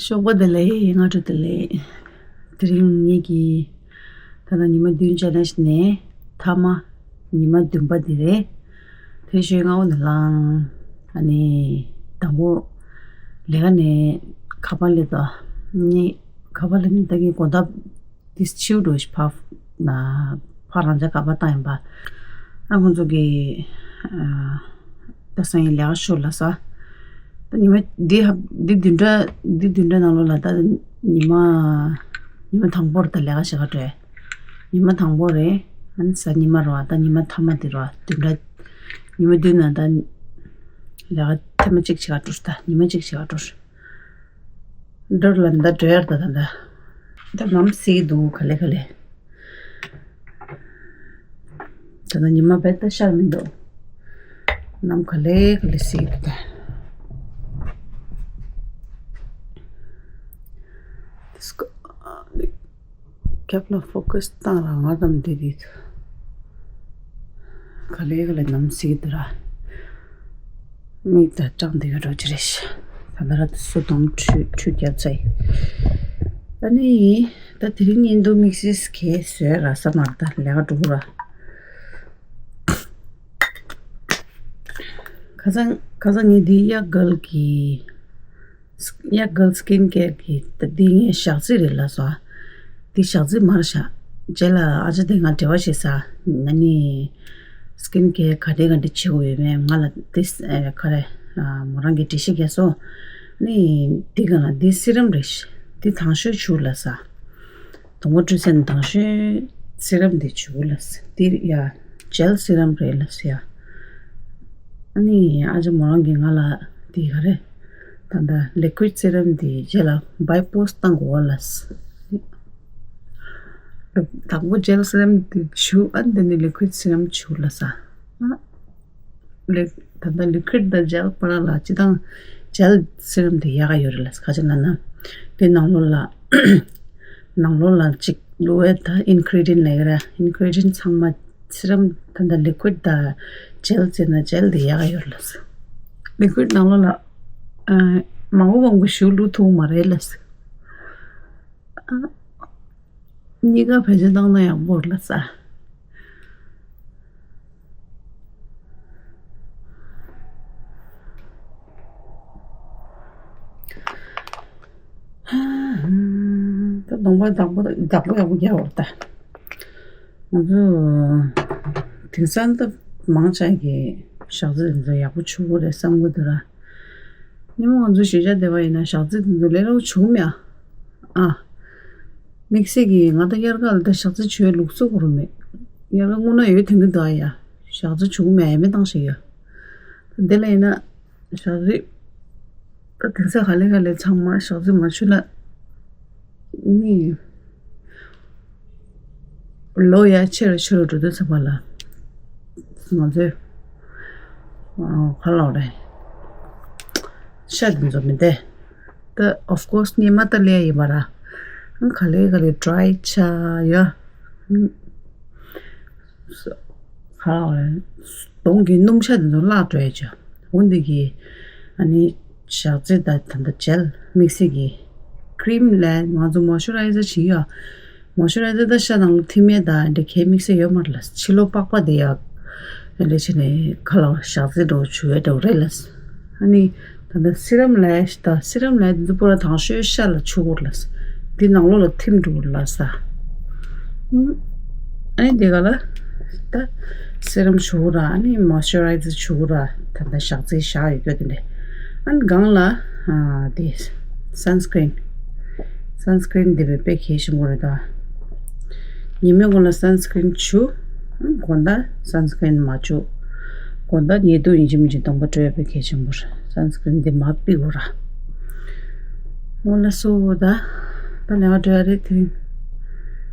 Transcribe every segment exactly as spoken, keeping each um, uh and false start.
ཞོགས་པ་བདེ་ལེགས། སྔ་དྲོ་བདེ་ལེགས། དེ་རིང་ངེད་ཀྱི་ད་ལྟ་ཉི་མ་བདུན་ཅ་ལེན་ནས་མཐའ་མ་ཉི་མ་བདུན་པ་འདི་རེད། དེ་ཞོགས་སྔ་པོ་ནས་ལངས། ཨ་ནི་དང་པོ་ལས་ཀ་ནས་ཁ་པར་སླེབས་དང་། ངས་ཁ་པར་སླེབས་ནས་ད་ངས་དགོང་དག་དེ་ཕྱིའུ་འགྲོ་ཞིག་ཕབ་ན་ཕ་རང་ཅག་ག་པར་བཏང་ཡིན་པ། ཨ་ཁོང་ཚོ་གི་ཨ་ད་སང་ཉིན་ལས་ཀ་ཤོར་ལ་ས། ད་ཉི་མ་འདི་ཧ་འདི་བདུན་ཕྲག་འདི་བདུན་ཕྲག་ནང་ལོགས་ལ་ད་ཉི་མ་ཉི་མ་དང་པོར་ད་ལས་ཀ་བྱེད་ག་འགྲོ། ཉི་མ་དང་པོ་རེད། ཨ་ནི་གཟའ་ཉི་མ་རེད་བ། ད་ཉི་མ་མཐའ་མ་འདི་རེད་བ། བདུན་ཕྲག་ཉི་མ་བདུན་ནང་ད་ལས་ཀ་ཐེངས་མ་གཅིག་བྱེད་ག་འགྲོ། ད་ཉི་མ་གཅིག་བྱེད་ག་འགྲོ། འགྲོ་ལ་འདི་འགྲོ་ཡར་ད་ད་ད། ད་ནམ་སྲིད་འདུག་ག་ལེ་ག་ལེ། ད་ད་ཉི་མ་བེད་ད་ཤར་མི་འདུག་ནམ་ག་ལེ་ག་ལེ་སྲིད་འདུག་ད། དེ་སྐོ་རྒྱབ་ལ་ཕོ་ཀས་བཏང་ར་ང་དང་འདི་འདི་ག་ལེ་ག་ལེ་ནམ་སྲིད་འདུག་ར། མིག་ད་སྐྲངས་བསྡད་ཡོད་འགྲོ་ཅི་རེད་ཤག་ད་ལྟ་ར་སོ་དང་ཁྲུས་ཁྲུས་བརྒྱབ་ཚར་ཡིན། ད་ནི་ད་དེ་རིང་ཉིན་དུ་དམིགས་བསལ་གས་བཟོས་ར་ས་མར་ད་ལས་ཀ་འགྲོ་གི་ར། ཁ་སང་ཁ་སང་ངས་འདི་གཡག་གལ་གི་གཡག་གལ་སི་ཀིན་ཀེར་གི་ད་འདི་ངས་ཞག་རྩི་རེད་ལ་སོ། འདི་ཞག་རྩི་མར་བཞག་རྗེས་ལ་ཨ་ཅག་དེ་ང་འབྲེལ་བ་བྱེད་ས། ང་ནི་སི་ཀིན་ཀེར་ག་འདྲས་ག་འདྲས་བྱེད་དགོས་ཡོད་མེད་ང་ལ་འདི་ག་རེ་མོ་རང་གི་འགྲེལ་བཤད་རྒྱག་སོང་། ནི་འདི་ག་ལ་འདི་སི་རམ་རེད། འདི་དང་ཤོས་བྱུག་ལ་ས། དང་པོ་བཀྲུས་ཚར་ནས་དང་ཤོས་སི་རམ་འདི་བྱུག་ལ་ས། འདི་ཡ་ཇེལ་སི་རམ་རེད་ལ་ས་ཡ། ཨ་ནི་ཨ་ཅག་མོ་རང་གི་ང་ལ་འདི་ག་རེ། ད་ལྟ་ལི་ཀུའིད་སི་རམ་འདི་རྗེས་ལ་བའི་པོ་སི་བཏང་དགོས་ལ། དང་པོ་ཇེལ་སི་རམ་འདི་བྱུག་ཨ་འདི་ནི་ལི་ཀུའིད་སི་རམ་བྱུག་ལ་ས། ལི་ད་ལྟ་ལི་ཀུའིད་དང་ཇེལ་བར་ལ་སྤྱི་བཏང་ཇེལ་སི་རམ་འདི་ཡག་ག་ཡོད་རེད་ལ་ཁ་ཅིག་ལ་ན། འདི་ནང་ལོགས་ལ་ནང་ལོགས་ལ་ཅིག་ལུ་བའི་ད་ཨིན་གྷི་རི་ཌི་ཡན་ལ་ཡོད་ར། ཨིན་གྷི་རི་ཌི་ཡན་ཚང་མ་སི་རམ་ད་ལྟ་ལི་ཀུའིད་དང་ཇེལ་བྱས་ན་ཇེལ་དེ་ཡག་ག་ཡོད་ལ། ལི་ཀུའིད་ནང་ལོགས་ལ་ཨ་མང་པོ་མང་པོ་ཞིག་བླུག་ཐུབ་མ་རེད་ལ། ཨ་གཉིས་ཀ་བེད་སྤྱོད་བཏང་ན་ཡག་པོ་རེད་ལ་ས། ད་གདོང་པ་བདག་པོ་བདག་པོ་ཡག་པོ་རྒྱག་འོར་ད། ང་ཚོ་དེང་སང་ད་མང་ཆེ་གི་ཞག་རྩི་དེ་ཚོ་ཡག་པོ་བྱུག་གི་རེད་བསམ་གི་འདུག་ར། སྔོན་མ་ང་ཚོ་གཞིས་ཆགས་བསྡད་པ་ཡིན་ན་ཞག་རྩི་དེ་ཚོ་ལས་སླ་པོ་བྱུག་མེད་ཨ། ཨ། དམིགས་བསལ་གྱིས་ང་ད་དབྱར་ཁ་ལ་ད་ཞག་རྩི་བྱུག་ཡ་ལུགས་སྲོལ་གོ་རུ་མེད། དབྱར་ཁ་སྔོན་ན་ཡོད་དེང་གི་འདུག་ཨ་ཡ། ཞག་རྩི་བྱུག་མེད་ཡ་མེད་བཏང་ཞིག་ཡ། ད་དེ་ལ་ཡིན་ན་ཞག་རྩི། ད་དེང་སང་ག་ལེ་ག་ལེ་ཚང་མ་ཞག་རྩི་མ་བྱུག་ན། ནི། ལོ་ཡ་ཆེ་རུ་ཆེ་རུ་འགྲོ་དུས་ཙམ་པ་ལ། ང་ཚོས། ཨ་ག་ལབ་རེད། ཤ་དེ་ཚོ་མི་བདེ། ད་of course སྙེ་མ་ད་ལས་ཡིན་པ་ར། ག་ལེ་ག་ལེ་ཌ་རའི་ཆ་ཡ། ག་ལབ་རེད། གདོང་གི་སྣུམ་ཤ་དེ་ཚོ་བརླག་འགྲོ་ཡ་ཅོ། འོ་འདི་གི། ཨ་ནི། ཞག་རྩི་དང་ད་ལྟ་ཇེལ་དམིགས་བསལ་གྱི་ཀྲིམ་ལས་ང་ཚོ་མོ་ཤུ་རའི་ཛར་བྱེད་ཡོད། མོ་ཤུ་རའི་ཛར་ད་ཤ་ནང་ལ་ཐིམ་ཡས་དང་འདྲ་གས་དམིགས་བསལ་ཡོད་མ་རེད་ལ། ཕྱི་ལོགས་པགས་པ་དེ་ཡག་འདྲ་བྱས་ནས་ཁ་ལ་ཞག་རྩི་འདྲ་བོ་བྱུག་ཡས་འདྲ་བོ་རེད་ལ། ཨ་ནི་ད་ལྟ་སི་རམ་ལས་ད་སི་རམ་ལས་འདི་ཚོ་པོ་ར་དང་ཤོས་ཤ་ལ་བྱུག་དགོས་ལ། འདི་ནང་ལོགས་ལ་ཐིམ་འགྲོ་གི་རེད་ལ་ས། ཨ་ནི་དེ་ག་ལ་ད་སི་རམ་བྱུག་ར། ཨ་ནི་མོ་ཤུ་རའི་ཛར་བྱུག་ར། ད་ལྟ་ཞག་རྩི་བཞག་ཡོད་རྒྱུ་དེ་འདྲ། ཨ་ནི་སྒང་ལ་ཨ་དེ་སན་སི་ཀྲིན། སན་སི་ཀྲིན་དེ་བས་དཔེ་གལ་ཆེན་པོ་རེད་ད། ཉི་མའི་གུང་ལ་སན་སི་ཀྲིན་བྱུག་དགོང་དག་སན་སི་ཀྲིན་མ་བྱུག་དགོང་དག་ཉལ་དུས་ཡིན་གཅིག་མིན་གཅིག་གདོང་པ་བཀྲུ་ཡ་དཔེ་གལ་ཆེན་པོ་རེད། སན་སི་ཀྲིན་དེ་མ་ཕིག་དགོས་ར། འོ་ལགས་སོ། ད་ད་ལས་ཀ་འགྲོ་ཡ་རེད་དེ།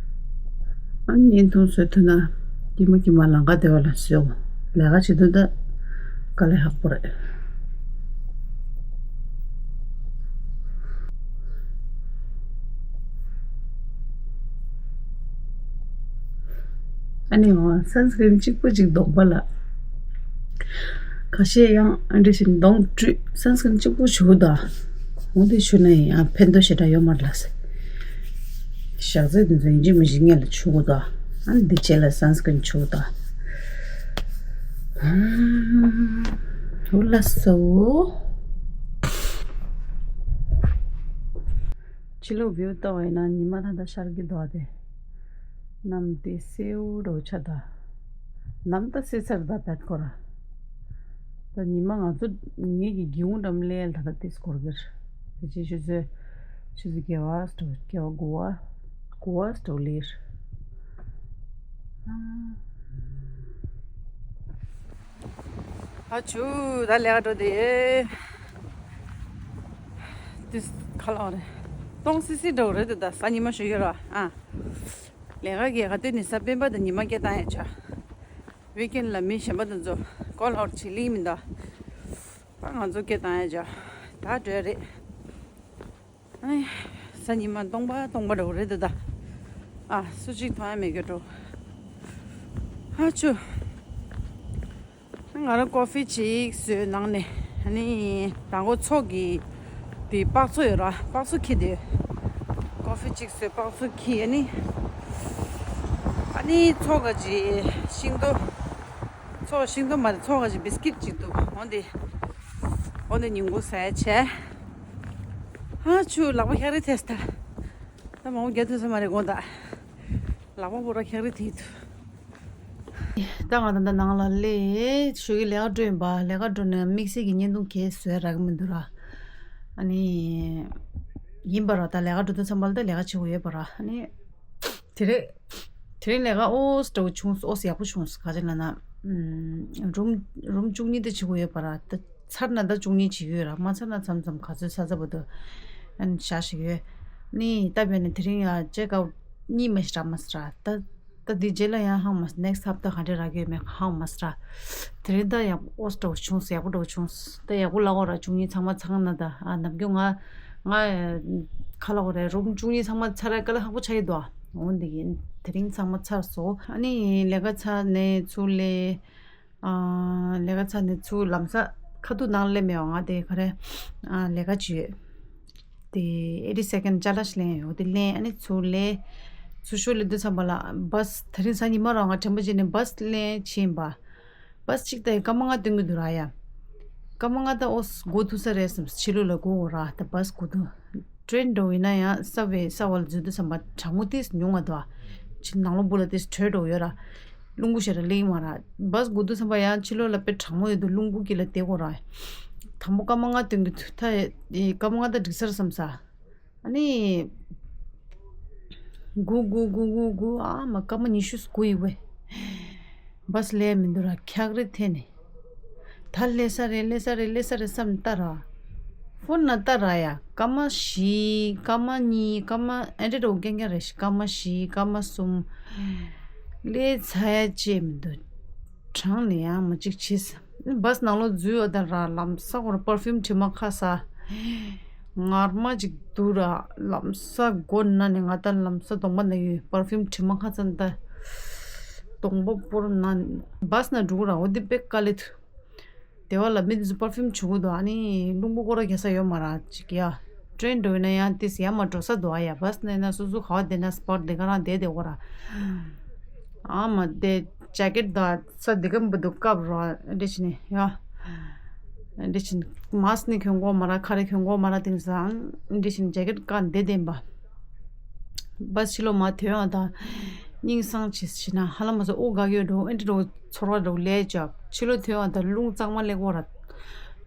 ཨ་ནི་བརྙན་ཐུང་བཟོ་ཐུབ་ན་ཀྱེ་མ་ཀྱེ་མ་ལམ་ཁ་བདེ་བ་ལ་བཟོས། ལས་ཀ་བྱེད་དུས་ད་དཀའ་ལས་ཁག་པོ་རེད། ཨ་ནི་འོ་སན་སི་ཀྲིན་གཅིག་པོ་གཅིག་གདོང་པ་ལ། ཁ་ཤས་ཡང་ཨ་འདྲ་ཞིག་གདོང་བཀྲུས་སན་སི་ཀྲིན་གཅིག་པོ་བྱུག་ད། འོ་དེ་ཆུ་ན་ཡང་ཕན་ཐོགས་ཞེ་དྲག་ཡོད་མ་རེད་ལགས། ཞག་ཚད་དེ་ཚོ་ཡིན་གཅིག་མིན་གཅིག་སྔོན་ལ་བྱུག་དགོས་དོ། ཨ་ནི་འདི་རྗེས་ལ་སན་སི་ཀྲིན་བྱུག་དོ། འོ་ལགས་སོ། ཕྱི་ལོགས་བིའུ་ལྟ་བ་ཡིན་ན་ཉི་མ་ད་ལྟ་ཤར་གྱི་འདུག་སྟེ། གནམ་དེ་སེའུ་འདྲ་བོ་ཆགས་འདུག་ནམ་ཟླ་སེ་ཚར་ད་བད་ཁོ་ར། ད་ཉི་མ་ང་ཚོ་ངེད་ཀྱི་སྒེའུ་འགྲམ་ལ་ད་ལྟ་ཏིས་འཁོར་གྱི་རེད། དེ་ཕྱི་ཆུ་ཚོད་ཆུ་ཚོད་བརྒྱད་པ་ཙམ་བརྒྱད་པ་དགུ་པ་དགུ་པ་ཙམ་ལས། ཨ་ཆུ་ད་ལས་ཀ་འགྲོ་དེ། ཏིས་ཁ་ལག་རེད། སྟོང་སི་སི་འགྲོ་རེད་དེ་ད་གཟའ་ཉི་མ་ཞུ་ཡོད་ར། ཨ། ལས་ཀ་གི་ག་དུས་ནི་གཟའ་སྤེན་པ་དང་ཉི་མ་སྐད་བཏང་ཡ་ཆ། ཝིཀ་ཨེན་ལ་མི་གཞན་པ་དེ་ཚོ་ཀོལ་ཨའུཊ་བྱེད་ལིང་མི་འདུག་ད་ང་ཚོ་སྐད་བཏང་ཡ་ཆ། ད་འགྲོ་ཡ་རེད། ཨ་ནི། གཟའ་ཉི་མ་སྟོང་པ་སྟོང་པ་འགྲོ་རེད་དེ་ད། ཨ་སུ་གཅིག་མཐོང་ཡ་མེད་གི་འགྲོ། ཨ་ཆུ། ང་རང་ཀོ་ཧྥི་ཅིག་བཟོས་ནང་ནས་ཨ་ནི་དང་པོ་ཚོགས་ཀྱི་དེ་པགས་མཚོ་ཡོད་ར་པགས་མཚོ་འཁྱེར་དེ། ཀོ་ཧྥི་ཅིག་བཟོས་པགས་མཚོ་འཁྱེར་ཨ་ནི། ཨ་ནི་ཚོགས་ཀ་ཅིག་ཤིང་ཏོག་ཚོགས་ཤིང་ཏོག་མ་རེད་ཚོགས་ཀ་ཅིག་བིས་ཀིཊ་ཅིག་འདུག་འོ་འདི། འོ་འདི་ཉིན་གུང་ཟ་ཡ་བྱས། ཧ་ཆུ་ལག་པ་ཁྱག་རི་ཐེས་ད། ད་མང་པོ་རྒྱག་ཐུབ་ས་མ་རེད་དགོངས་དག་ལག་པ་པོ་ར་ཁྱག་རི་ཐེས་འདུག་ད་ང་ད་ལྟ་ནང་ལ་སླེབས། ཞོགས་ཀྱི་ལས་ཀ་འགྲོ་ཡིན་པ། ལས་ཀ་འགྲོ་ནས་དམིགས་བསལ་གྱི་བརྙན་ཐུང་གས་བཟོས་རག་གི་མི་འདུག་ར། ཨ་ནི། ཡིན་པ་ར་ད་ལས་ཀ་འགྲོ་དུས་ཙམ་པ་ལ་ད་ལས་ཀ་བྱེད་དགོས་ཡོད་པ་ར། ཨ་ནི། དེ་རེད། དེ་རིང་ལས་ཀ་ཨོ་སི་འདྲ་བོ་བྱུང་། ཨོ་སི་ཡག་པོ་བྱུང་། ག་ཅི་ལབ་ན། ཨམ། རུམ་རུམ་བཅུ་གཉིས་དེ་བྱེད་དགོས་ཡོད་པ་ར། ད་ཚར་ན་ད་བཅུ་གཉིས་བྱེད་ཀྱི་ཡོད་ར། མ་ཚར་ན་མཚམས་མཚམས་ག་ཚོད་ཚར་ཚར་བ་དུ་ཨན་བཞག་ཞིག་ཡོད། ནི་ད་བས་ནི་དེ་རིང་ཡ་ཅེག་ཨའུཊ་གཉིས་མ་ཞིག་རག་མ་སི་ར། ད་ད་འདི་རྗེས་ལ་ཡང་ཧང་མ་སི་ནེག་སི་ཊི་ཧབ་ཏ་ག་འདྲས་རག་གི་ཡོད་མེད་ཧང་མ་སི་ར། དེ་རིང་ད་ཡག་པོ་ཨོ་སི་འདྲ་བོ་བྱུང་། ཡག་པོ་འདྲ་བོ་བྱུང་། ད་ཡག་པོ་ལབ་དགོས་ར། བཅུ་གཉིས་ཚང་མ་ཚང་ན་ད་ཨ་ནམ་རྒྱུན་ང་ང་ཁ་ལག་རེད། རུམ་བཅུ་གཉིས་ཚང་མ་ཚར་ར་དཀའ་ལས་ཁག་པོ་ཆགས་ཀྱི་འདུག་འོ་འདི་ཡིན། དེ་རིང་ཚང་མ་ཚར་སོང་། ཨ་ནི་ལས་ཀ་ཚར་ནས་ཚུར་སླེབས། ཨ་ལས་ཀ་ཚར་ནས་ཚུར་ལམ་སང་ཁ་ཐུག་ནང་སླེབས་མེད་པ། ང་དེ་ག་རེ་ཨ་ལས་ཀ་ཅིག་ཡོད། དེ་ཨེ་ཊི་སེ་ཀེན་ཌི་ཅ་ལག་ཞིག་ལེན་ཡོད། དེ་ལེན་ཨ་ནི་ཚུར་སླེབས། ཚུར་ཤོག་སླེབས་དུས་ཙམ་པ་ལ་བྷ་སི་དེ་རིང་གཟའ་ཉི་མ་རང་ང་དྲན་པ་བརྗེད་ནས་བྷ་སི་ལེན་ཕྱིན་པ། བྷ་སི་གཅིག་ད་སྐར་མ་ལྔ་སྟོན་གྱི་འདུག་ར་ཡ། སྐར་མ་ལྔ་ད་ཨོ་སི་སྒུག་ཐུབ་ས་རེད་བསམ། ཕྱི་ལོགས་ལ་སྒུག་དགོས་ར། ད་བྷ་སི་སྒུག་ཐུབ། ཊེན་འདྲ་བོ་ཡིན་ན་ཡང་སབ་ཝེ་ས་བ་ལ་འཛུལ་དུས་ཙམ་པ་གྲང་མོ་ཏིས་ཉུང་བ་འདུག་ཕྱི་ནང་ལོགས་སྦུག་ལ་ཏིས་དྲོད་འདྲ་བོ་ཡོད་ར། རླུང་བུ་ཞེ་དྲག་སླེབས་མ་ར། བྷ་སི་སྒུག་དུས་ཙམ་པ་ཡང་ཕྱི་ལོགས་ལ་དཔེ་གྲང་མོ་ཡོད་དུས་རླུང་བུ་དཀྱིལ་ལ་བསྡད་དགོས་ར། དང་པོ་སྐར་མ་ལྔ་སྟོན་གྱི་འདུག་ད་སྐར་མ་ལྔ་ད་འགྲིག་ས་རེད་བསམ་ས། ཨ་ནི། སྒུག་སྒུག་སྒུག་སྒུག་སྒུག་ཨ་མ་སྐར་མ་ཉི་ཤུ་སྒུག་ཡི་བས། བྷ་སི་སླེབས་མི་འདུག་ར། འཁྱག་རི་ཐེབས་ནས། ད་སླེབས་ས་རེད་སླེབས་ས་རེད་སླེབས་ས་རེད་བསམ་ནས་ལྟ་ར། ཕོན་ནང་ལྟ་ར་ཡ། སྐར་མ་བཞི། སྐར་མ་གཉིས། སྐར་མ་ཨེ་འདྲ་འདྲ་བོ་རྐྱང་རྐྱང་རེད་ཤག་སྐར་མ་བཞི། སྐར་མ་གསུམ། སླེབས་ཚར་ཡ་ཅིག་མི་འདུག་གྲང་ནས་ཡང་མ་གཅིག་བྱས། བྷ་སི་ནང་ལོགས་འཛུལ་ཡོད་ད་ར། ལམ་སང་ཁོ་ར་པར་ཕིའུམ་དྲི་མ་ཁ་ས། ངར་མ་ཅིག་འདུག་ར། ལམ་སང་སྒོ་ན་ནས་ང་ད་ལམ་སང་གདོང་པ་ན་ཡོད། པར་ཕིའུམ་དྲི་མ་ཁ་ཚ་ད། གདོང་པ་པོར་ན། བྷ་སི་ནང་འགྲོ་གི་ར། འོ་དེ་དཔེ་དཀའ་ལས་ཐུག་དེ་བ་ལ་མི་དེ་ཚོ་པར་ཕིའུམ་བྱུག་གི་འདུག་ཨ་ནི་རླུང་བུ་སྐོར་ར་རྒྱག་ས་ཡོད་མ་ར་ཅིག་ཡ། ཊེན་འགྲོ་ཡིན་ན་ཡང་ཏིས་ཡར་མར་འགྲོ་ས་འདུག་ཨ་ཡ། བྷ་སི་ནས་ན་སོ་སོ་ག་བ་བསྡད་ན་སྤོཊ་དེ་ག་རང་བསྡད་བསྡད་དགོས་ར། ཨ་མ་དེ་ཇེ་ཀེཊ་དང་ས་འདི་གམ་བུ་འདུག་སྐབས་རོ་འདི་ཕྱིན་ནས་ཡ། འདི་ཕྱིན་མཱ་སི་ནི་གྱོན་དགོས་མ་ར། ཁ་རས་གྱོན་དགོས་མ་ར། དེང་སང་འདི་ཕྱིན་ཇེ་ཀེཊ་བཀག་འདི་བསྡད་པ། བྷ་སི་ཕྱི་ལོགས་མར་ཐོན་ཡོང་དང་། སྙིང་སང་ཆེ་ཞེ་ན་ཧ་ལམ་མ་སོ་དབུགས་འགག་ཡོད་འགྲོ། ཨེ་འདྲ་འགྲོ་ཚོར་བ་འགྲོ་ལས་བྱ། ཕྱི་ལོགས་ཐོན་ཡོང་དང་རླུང་གཙང་མ་སླེབས་དགོས་ར།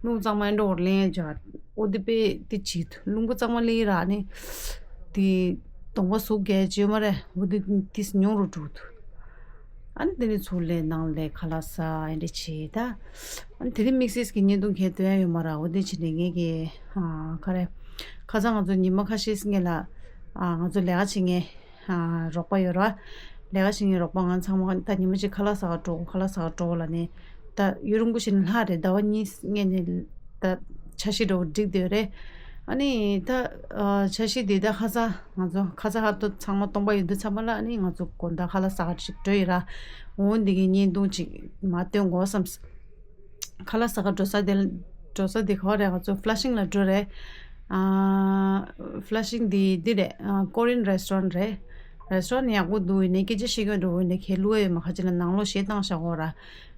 རླུང་གཙང་མ་ཨེ་འདྲ་འོར་ལེན་བྱ། འོ་དེ་དཔེ་དེ་བྱེད་ཐུབ། རླུང་བུ་གཙང་མ་སླེབས་ར་ནི། དེ་གདོང་པ་ཟུག་རྒྱག་བྱེད་མ་རེད། འོ་དེ་དེ་ཉུང་རུ་འགྲོ་ཐུབ། ཨ་ནི་དེ་ནས་ཚུར་ལས་ནང་ལས་ཁ་ལག་ཟ་ཨེ་འདྲ་བྱེད་ད། ཨ་ནི་དེ་རིང་དམིགས་བསལ་གྱི་བརྙན་ཐུང་གས་སྟོན་ཡ་ཡོད་མ་ར། འོ་དེ་བྱེད་ནས་ངས་ཀྱི་ཨ་ག་རེ། ཁ་སང་ང་ཚོ་ཉི་མ་ཁ་ཤས་སྔོན་ལ་ཨ་ང་ཚོ་ལས་ཀ་བྱེད་མཁན་ཨ་རོགས་པ་ཡོད་ར། ལས་ཀ་བྱེད་མཁན་རོགས་པ་ང་ཚང་མ་ད་ཉི་མ་གཅིག་ཁ་ལག་ཟ་ག་འགྲོ། ཁ་ལག་ཟ་ག་འགྲོ་ལབ་ནས། ད་ཡུན་རིང་པོ་ཞིག་ལྷག་རེད། ཟླ་བ་གཉིས་སྔོན་ནས་ད་འཆར་གཞི་འདྲ་བོ་བསྒྲིགས་བསྡད་ཡོད་རེད། ཨ་ནི་ད་ཨ་འཆར་གཞི་འདི་ད་ཁ་སང་ང་ཚོ་ཁ་སང་ཧབ་ཏོ་ཚང་མ་སྟོང་པ་ཡོད་དུས་ཚང་མ་ལ་ཨ་ནི་ང་ཚོ་དགོང་དག་ཁ་ལག་ཟ་ག་ཅིག་འགྲོ་ཡི་ར། འོ་འདི་གི་བརྙན་ཐུང་ཅིག་མར་སྟོན་དགོས་བསམས། ཁ་ལག་ཟ་ག་འགྲོ་ས་དེ་འགྲོ་ས་དེ་ག་བ་རེད། ང་ཚོ་ཕ་ལ་ཤིང་ལ་འགྲོ་རེད། ཨ། Flushing འདི་འདི་རེད། ཨ། Korean restaurant རེད། Restaurant ཡག་པོ་འདུག་ཡིན་ནའི་སྐད་ཆ་བཤད་མཁན་འགྲོ་འོ་ནས་ཁས་བླུག་ཡོད་མ་ཁ་ཅིག་ལ་ནང་ལོགས་གཞས་བཏང་བཞག་གོ་ར།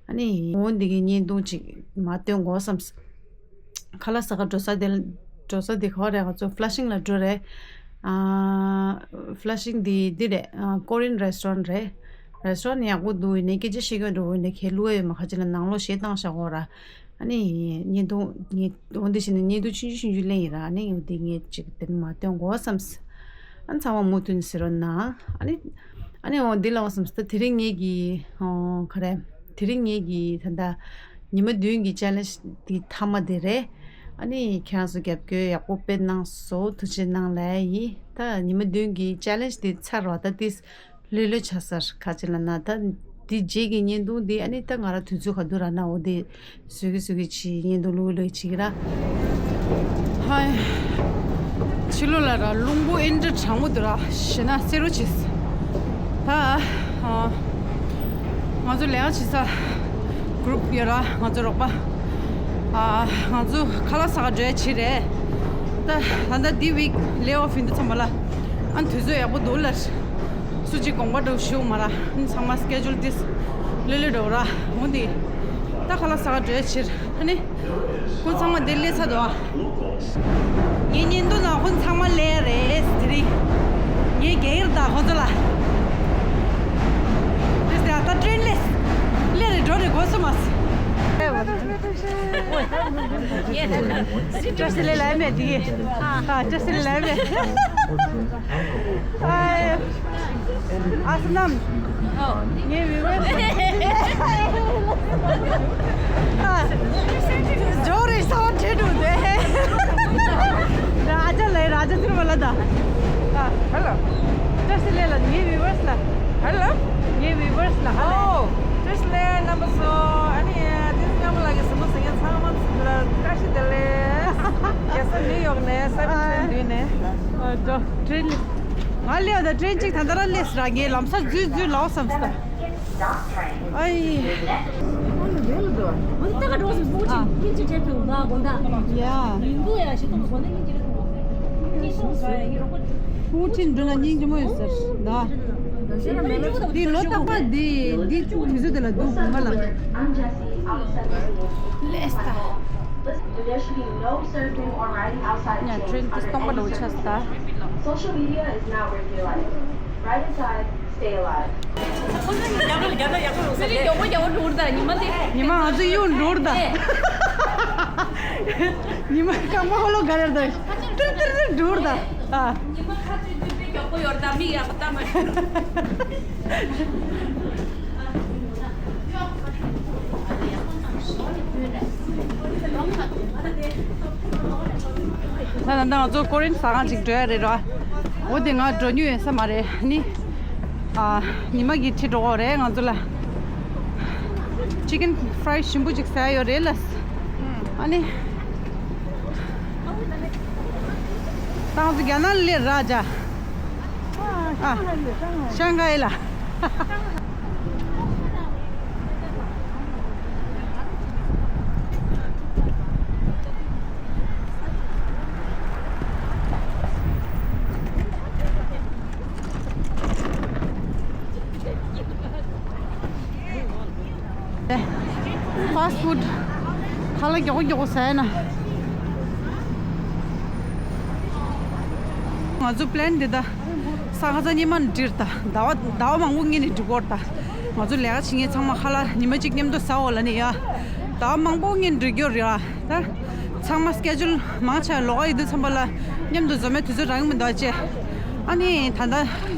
ཨ་ནི་འོ་འདི་གི་བརྙན་ཐུང་ཅིག་མ་སྟོན་དགོས་བསམས། ཁ་ལག་ཟ་ག་འགྲོ་ས་དེ་འགྲོ་ས་དེ་ག་བ་རེད། ང་ཚོ་Flushing ལ་འགྲོ་རེད། ཨ། Flushing འདི་འདི་རེད། ཨ། Korean restaurant རེད། Restaurant ཡག་པོ་འདུག་ཡིན་ནའི་སྐད་ཆ་བཤད་མཁན་འགྲོ་འོ་ནས་ཁས་བླུག་ཡོད་མ་ཁ་ཅིག་ལ་ནང་ལོགས་གཞས་བཏང་བཞག་གོ་ར། ཨ་ནི་བརྙན་ཐུང་ངས་འོ་འདི་བྱས་ནས་བརྙན་ཐུང་ཆུང་ཆུང་ཆུང་ཆུང་ལེན་ཡིན་ར། ཨ་ནི་འོ་འདི་ངས་ཅིག་དེ་མ་སྟོན་དགོས་བསམས། ཨ་ནི་ཚང་མ་མུ་མཐུད་ནས་གཟིགས་རོགས་གནང་། ཨ་ནི་ཨ་ནི་འོ་འདི་ལ་འོ་བསམས་ད་དེ་རིང་ངེད་ཀྱི་ཨོ་ག་རེ། དེ་རིང་ངེད་ཀྱི་ད་ལྟ་ཉི་མ་བདུན་གྱི་challenge འདི་མཐའ་མ་དེ་རེད། ཨ་ནི་ཁྱེད་རང་ཚོ་རྒྱབ་སྐྱོར་ཡག་པོ་སྤེལ་གནང་སོང་། ཐུགས་རྗེ་གནང་ལབ་ཡིན། ད་ཉི་མ་བདུན་གྱི་challenge འདི་ཚར་བ་ད་ཏིས་ལྷོད་ལྷོད་ཆགས་ཚར། ཁ་ཅིག་ལ་ན་ད་འདི་རྗེས་ཀྱི་བརྙན་ཐུང་འདི་ཨ་ནི་ད་ང་རང་དུས་ཚོད་ག་དུས་རག་ན་འོ་དེ་བཟོ་གི་བཟོ་གི་བྱེད། བརྙན་ཐུང་ལྷོད་ལྷོད་བྱེད་ཀྱི་ར། ཧའི། ཕྱི་ལོགས་ལ་ར་རླུང་བུ་ཨེ་འདྲ་གྲང་མོ་འདུག་ར། ཞེ་ན་བསེ་རུ་བྱེད། ད་ཨ་ང་ཚོ་ལས་ཀ་བྱེད་ས་group ཡོད་ར། ང་ཚོ་རོགས་པ། ཨ། ང་ཚོ་ཁ་ལག་ཟ་ག་འགྲོ་ཡ་བྱེད་རེད། ད་ད་ལྟ་འདི་week lay off ཡིན་དུས་ཙམ་པ་ལ་ཨ་དུས་ཚོད་ཡག་པོ་འདུག་ལ། སུ་གཅིག་དགོངས་པ་འགྲོ་ཞུ་མ་ར། ཨ་ཚང་མ་schedule ཏིས་ལྷོད་ལྷོད་འགྲོ་ར། འོ་འདི་ད་ཁ་ལག་ཟ་ག་འགྲོ་ཡ་བྱེད། ཨ་ནི་ཁོང་ཚང་མ་འདིར་སླེབས་ཚར་འདུག་ཨ། ངའི་བརྙན་ཐུང་ནང་ཁོང་ཚང་མ་སླེབས་རེད་དེ་རིང་། ངའི་རྒྱག་གི་རེད་ད་ཁོང་ཚོ་ལ། དེ་ད་ད་train སླེབས། སླེབས་རེད་འགྲོ་རེད་དགོས་སོ་མ་སོ། བཀྲ་ཤིས་བདེ་ལེགས་ལབ་མེད་དེ་གི། ཨ། བཀྲ་ཤིས་བདེ་ལེགས་ལབ་མེད། ཨ། ཨ་སི་ནམ། ངའི་viewers། ཨ། ཇོ་རེ་ས་བ་ཁྲེ་འགྲོ་དེ། ར་ཇ་ལེ་ར་ཇ་ཐུར་བ་ལ་ད། ཨ། Hello། བཀྲ་ཤིས་བདེ་ལེགས་ལ་ངའི་viewers ལ། Hello། ངའི་viewers ལ་ཧ་ལེ། ཨོ། བཀྲ་ཤིས་བདེ་ལེགས་རྣམ་པ་ཚོ། ཨ་ནི་དེ་སྔ་མོ་ལ་གི་སུ་མོ་ཟེར་མཁན་ཚང་མ་ཚོ་ལ་བཀྲ་ཤིས་བདེ་ལེགས། རྒྱལ་ས་ནིའུ་ཡོག་ནས་སེ་བེན་ཊིན་ནས། ཨ། ད་train ང་སླེབས་ད་train གཅིག་ད་ལྟ་རང་སླེབས་ར། ངས་ལམ་སང་འཛུལ་འཛུལ་ལའོ་བསམ་སྟ། ཨའི། ཡ། ཕུའུ་ཅིན་འགྲོ་ན་སྙིང་རྗེ་མོ་ཡོད་ཟེར་ད། འདི་ལོ་རྟག་པར་འདི་འདི་དུས་ཚོད་དེ་ལ་འདུག་དགོངས་པ་ལ། ལས་ད། ཡ། train འདི་སྟོང་པ་འགྲོ་ཆགས་ད། Social media is not regulated. Ride inside, stay alive. ཉི་མ་ང་ཚོ་གཡུག་འགྲོ་ར་ད། ཉི་མ་སྐམ་པོ་ཧོ་ལོ་ག་རེ་ར་ད། ཏིར་ཏིར་ཏིར་འགྲོ་ར་ད། ཨ། ད་ལྟ་ང་ཚོ་ཀོ་རི་ཡན་ཟ་ཁང་ཅིག་འགྲོ་ཡ་རེད་ར། འོ་དེ་ང་འགྲོ་མྱོང་ཡོད་ས་མ་རེད་ནི། ཨ། ཉི་མ་གི་ཁྲིད་འགྲོ་གི་རེད་ང་ཚོ་ལ། chicken fry ཞིམ་པོ་ཅིག་ཟ་ཡ་ཡོད་རེད་ལ། ཨ་ནི། ད་ང་ཚོ་རྒྱ་ནག་ལ་སླེབས་ར་ཇ། ཨ། ཤང་ཧའེ་ལ། fast food ཁ་ལག་མགྱོགས་པོ་མགྱོགས་པོ་ཟ་ཡ་ན། ང་ཚོ་plan འདི་ད་ས་ཁ་ས་ཉི་མ་ནས་འགྲིག་ད། ཟླ་བ་ཟླ་བ་མང་པོ་སྔོན་ནས་འགྲིག་གོ་ད། ང་ཚོ་ལས་ཀ་བྱེད་མཁན་ཚང་མ་ཁ་ལག་ཉི་མ་གཅིག་མཉམ་དུ་ཟ་འོ་ལ་ནི་ཡ། ཟླ་བ་མང་པོ་སྔོན་འགྲིག་གི་རེད་ད། ཚང་མ་schedule མང་ཆེ་ལོགས་ཀ་ཡིན་དུས་ཙམ་པ་ལ་མཉམ་དུ་འཛོམས་མའི་དུས་ཚོད་རག་གི་མི་འདུག་ཅེ། ཨ་ནི་ད་ལྟ་ད་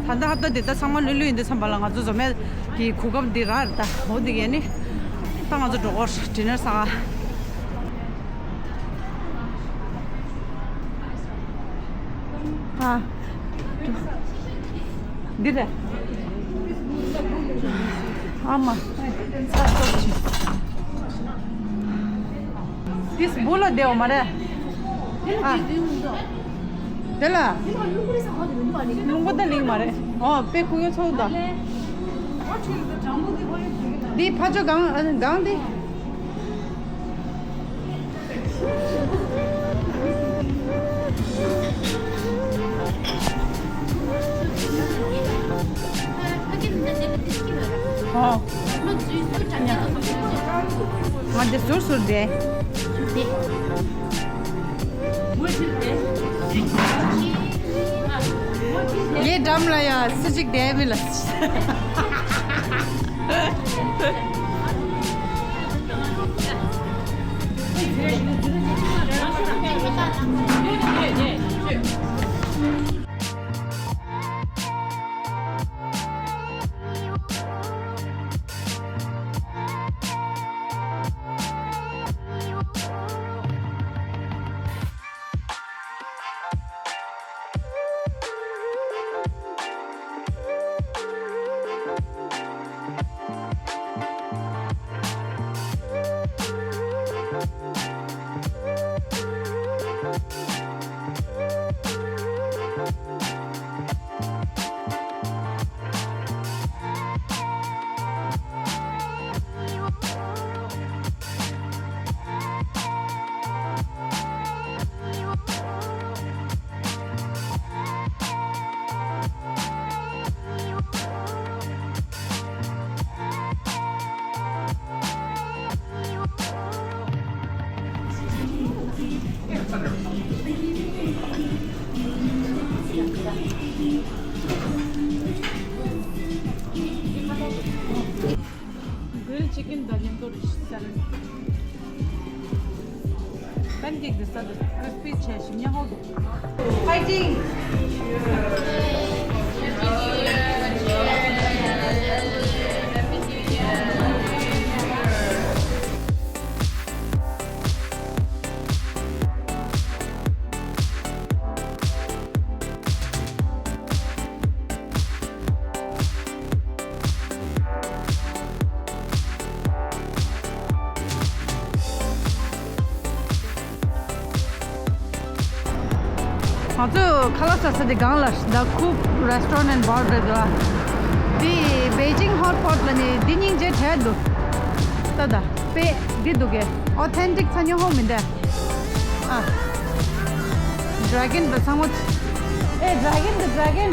ལྟ་ཧབ་ཏ་འདི་ད་ཚང་མ་ལྷོད་ལྷོད་ཡིན་དུས་ཙམ་པ་ལ་ང་ཚོ་འཛོམས་མའི་གི་གོ་སྐབས་འདི་རག་རེད་ད། འོ་འདི་གས་ནི་ད་ང་ཚོ་འགྲོ་གོ་dinner ཟ་ག། ཨ། འདི་རེད། ཨ་མ། ཚ་ཚོགས་ཆེ། འདི་སྦུག་ལ་བསྡད་ཡོད་མ་རེད། ཨ། དེ་ལ། རླུང་བུ་ད་ལིང་མ་རེད། ཨོ་དཔེ་ཁུག་ཡོད་ཚོགས་ད། འདི་ཕ་ཆོ་གང་གང་འདི། ཟུར་ཟུར་བསྡད། ངའི་འགྲམ་ལ་ཡ་སུ་གཅིག་བསྡད་མི་ལ། Grilled chicken དང་མཉམ་དུ་རེད་ཟེར། པན་ཀེག་འདི་ཟ་འདུག་ཀི་རིས་པི་བྱས་ཞིམ་ཉམས་ཧོ་འདུག Fighting! ང་ཚོས་ཁ་ལག་ཟ་ས་དེ་སྒང་ལ་The Coop Restaurant and Bar རེད་འདུག་འདི་Beijing Hot Pot ལ་ནི་འདི་སྙིང་རྗེ་དྲགས་འདུག་ད་ད་དཔེ་འདི་འདུག་གས། Authentic ཚ་ཉོ་ཧོ་མི་འདྲ། ཨ། Dragon དང་ཚང་མ། ཨེ། Dragon དང་Dragon།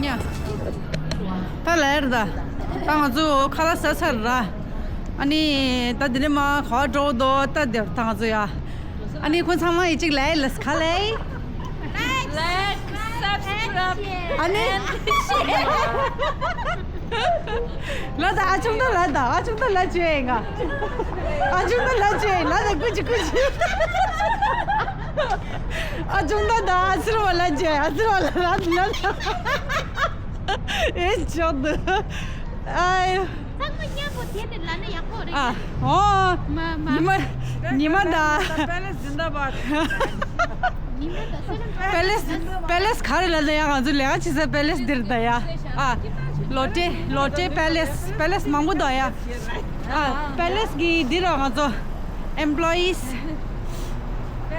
ཉ། ད་ལེར་ད། ད་ང་ཚོ་ཁ་ལག་ཟ་ཚར་ར། ཨ་ནི་ད་འདི་ནས་མ་ག་པར་འགྲོ་འདུག་ད་འདིར་ད་ང་ཚོ་ཡ། ཨ་ནི་ཁོང་ཚང་མ་ཡི་གཅིག་ལའིག་ལས་ག་ལས། Like, subscribe ཨ་ནི། and share. ལ་ད་ཨ་ཆུང་ད་ལ་ད་ཨ་ཆུང་ད་ལ་ཅེ་ང་། ཨ་ཆུང་ད་ལ་ཅེ་ལ་ད་ཀུ་ཅི་ཀུ་ཅི། ཨ་ཆུང་ད་ད་ཨ་ཟེར་བ་ལ་ཅེ་ཨ་ཟེར་བ་ལ་ལ་ད་ལ་ད། ཨེ་ཆོག་ཏུ། ཨ། ཚང་མ་མཉམ་པོ་དེ་ནི་ལ་ན་ཡག་པོ་རེད། ཨ། ཨོ། མ་མ། ཉི་མ། ཉི་མ་ད། པེ་ལེ་སི་ཛིན་དཱ་བཱད། ཉི་མ་ད་སེ་རན། པེ་ལེ་སི། པེ་ལེ་སི་ག་རེ་ལ་ན་ཡ་ང་ཚོ་ལས་ཀ་བྱེད་ས་པེ་ལེ་སི་འདིར་ད་ཡ། ཨ། ལོ་ཏྲེ་ལོ་ཏྲེ་པེ་ལེ་སི་པེ་ལེ་སི་མང་པོ་ད་ཡ། ཨ། པེ་ལེ་སི་གི་འདི་ར་ང་ཚོ་ཨེམ་པོ་ལོ་ཡིས།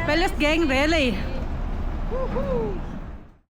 པེ་ལེ་སི་གེང་རེད་ལེ།